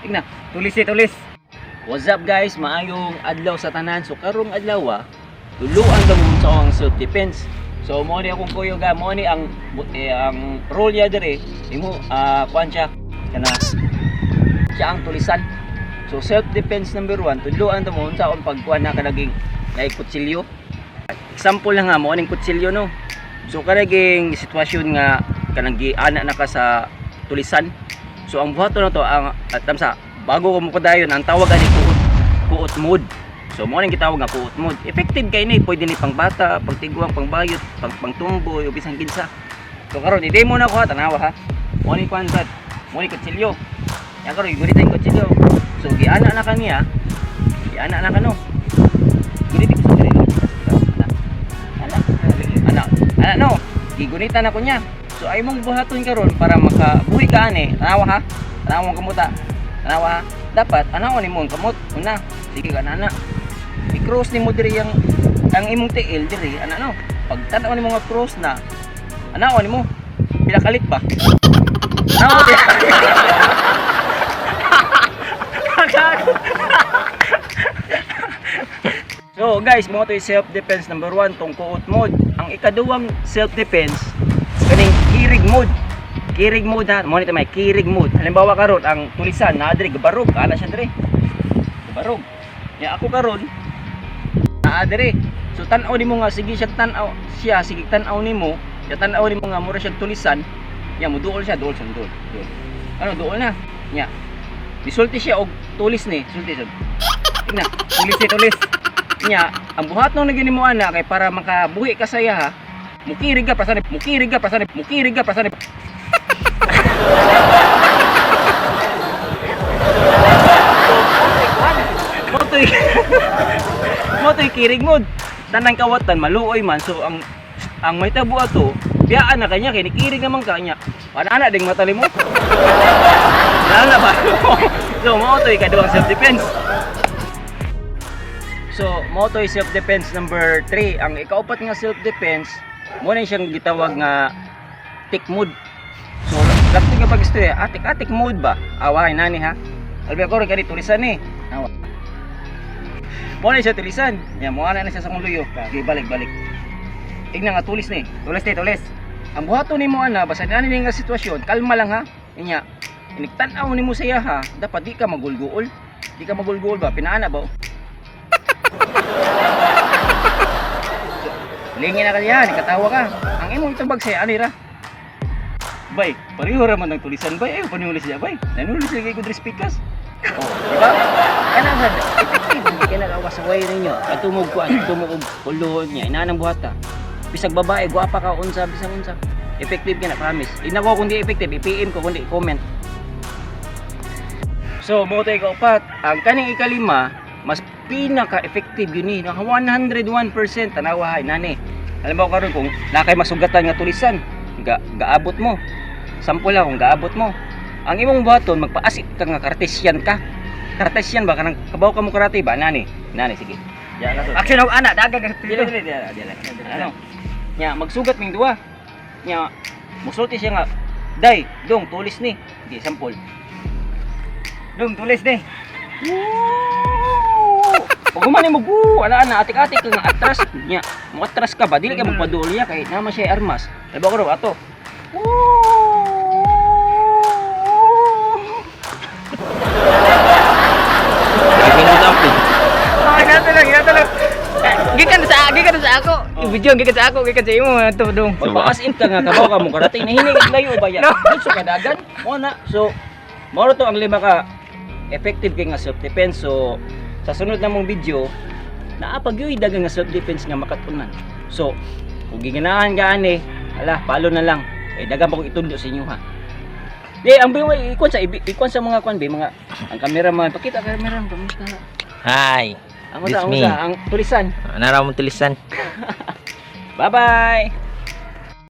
Tingna, Tulis eh, tulis. What's up, guys? Maayong adlaw sa tanan. So karong adlaw, tuluan ka mo sa akong self defense. So mo ni akong kuyog ga, mo ni ang ang role niya diri. Imo kuan siya kana siya ang tulisan. So self defense number 1, tudloan ta mo unsa akong pagkuan na kanaging naay kutsilyo. Example lang ha, mo ning kutsilyo, no. So kanaging sitwasyon nga kanang giana na ka sa tulisan. So ang buhaton na to ang at tamsa bago ko mo padayon, ang tawag ani kuot, kuot mode. So mo ning gitawag nga kuot mode. Effective kay ni, pwede ni pang bata, pang tiguang, pang bayot, pang pangtumboy o bisan kinsa. So karon i-demo na ko ha, tanawa ha. Mo ni kuan brad. Mo ni kutsilyo. Yan karon gigunita yung kutsilyo. So giana na kaniya. Giana na kano. Gunit ko sa diri. Ana. Ana. Ana. Ana no. Gigunita na ko niya. So ay mong buhaton karon para makabuhi ka ani. Tanawa ha. Tanawa ang kamuta. Tanawa ha. Dapat anaon nimo ang kamot. Una, sige ka na. I-cross nimo diri ang imong tiil diri ana no. Pag tan-aw nimo nga cross na, anaon nimo. Pila kalit ba? Anaon ti. So guys, mo to self defense number 1, tong kuot mode. Ang ikaduwang self defense kaning kirig mode. Kirig mode ha, mo ni may kirig mode. Halimbawa karon ang tulisan naa diri gabarog, ana siya diri. Gabarog. Nya ako karon naa diri. So tan-aw nimo nga sige siya tan-aw siya, sige tan-aw nimo, ya tan-aw nimo nga mura siya tulisan. Nya mo duol siya, duol siya, duol. Duol. Ano duol na? Nya. Gisulti siya og tulis ni, sulti siya. Tingnan, Tulis eh, tulis. Nya, ang buhat nung nagini mo ana kay para makabuhi ka saya ha. Mukirig ka pasani, mukirig ka pasani, mukirig ka pasani. Motoy. Motoy kirig mo. Tanang kawatan maluoy man, so ang may tabo ato, biyaan na kanya kay nikirig naman ka niya. Ana ding mata nimo. Ana ba? So mo to'y kaduhang self defense. So, mo to'y self defense number 3. Ang ikaupat nga self defense, mo na siyang gitawag nga tik mode. So, laptop nga pag-istorya, atik-atik mode ba? Awahin nani ha. Albi ako rin kani tulisan ni. Awa. Mo na siya tulisan. Ya, mo na siya sa kong luyo. Okay, balik balik. Tignan nga tulis ni. Tulis eh, tulis. Ang buhaton nimo ana, basta nani ni nga sitwasyon, kalma lang ha. Inya, inig tan-aw nimo siya ha, dapat di ka magulguol. Di ka magulguol ba? Pinaana ba? Lingin na kanya, nikatawa ka. Ang imong itubag siya, ani ra? Bay, pareho ra man ang tulisan bay. Ay, panulis siya bay. Nanulis siya kay Kudris Pikas. Oh, di ba? Kana sa effective kay nagawa sa way ninyo. Atumog ko, atumog og kulon niya. Inaanang buhata. Bisag babae, gwapa ka unsa, bisag unsa. Effective ka na, promise. Ina ko kung di effective, i-PM ko kundi comment. So, mo tayo kaupat. Ang kaning ikalima, mas pinaka-effective yun eh. Naka 101% tanawa hay nani. Alam mo karon kung nakay masugatan nga tulisan, gaabot mo. Sample lang kung gaabot mo. Ang imong buhaton magpaasip ka nga Cartesian ka. Cartesian ba kanang kabaw ka mo karate ba nani? Nani sige. Ya na to. Action og ana, daga ka Dili dili dili dili. Ano? Nya magsugat ming duwa. Nya musulti siya nga, "Day, dong tulis ni." Di sample. Dong, tulis ni. Pag humani mo, "Boo," ala na, atik-atik ka nga atras niya. Mo atras ka ba? Dili ka magpaduol niya kay naman siya armas. Diba ko raw ato? Oh, inato lang, inato lang. Eh, gikan sa ako. Video gikan sa ako, gikan sa imo ato dong. Pagpakas in ka nga kabaw ka mo karating nahinig layo ba yan? Dito ka dagan. Mo na. So mao to ang lima ka effective kay nga self defense. So sa sunod na mong video, naa pag yoy dagan nga self defense nga makatunan. So kung giganahan ka ani, ala, palo na lang. Eh dagan pa kong itudlo sa inyo ha. Di ang buhay ikuan sa ikuan sa mga kuan ba mga ang cameraman pakita cameraman kamusta? Hi. Ang usa This ang me. usa ang tulisan. Nara mo tulisan. Bye bye.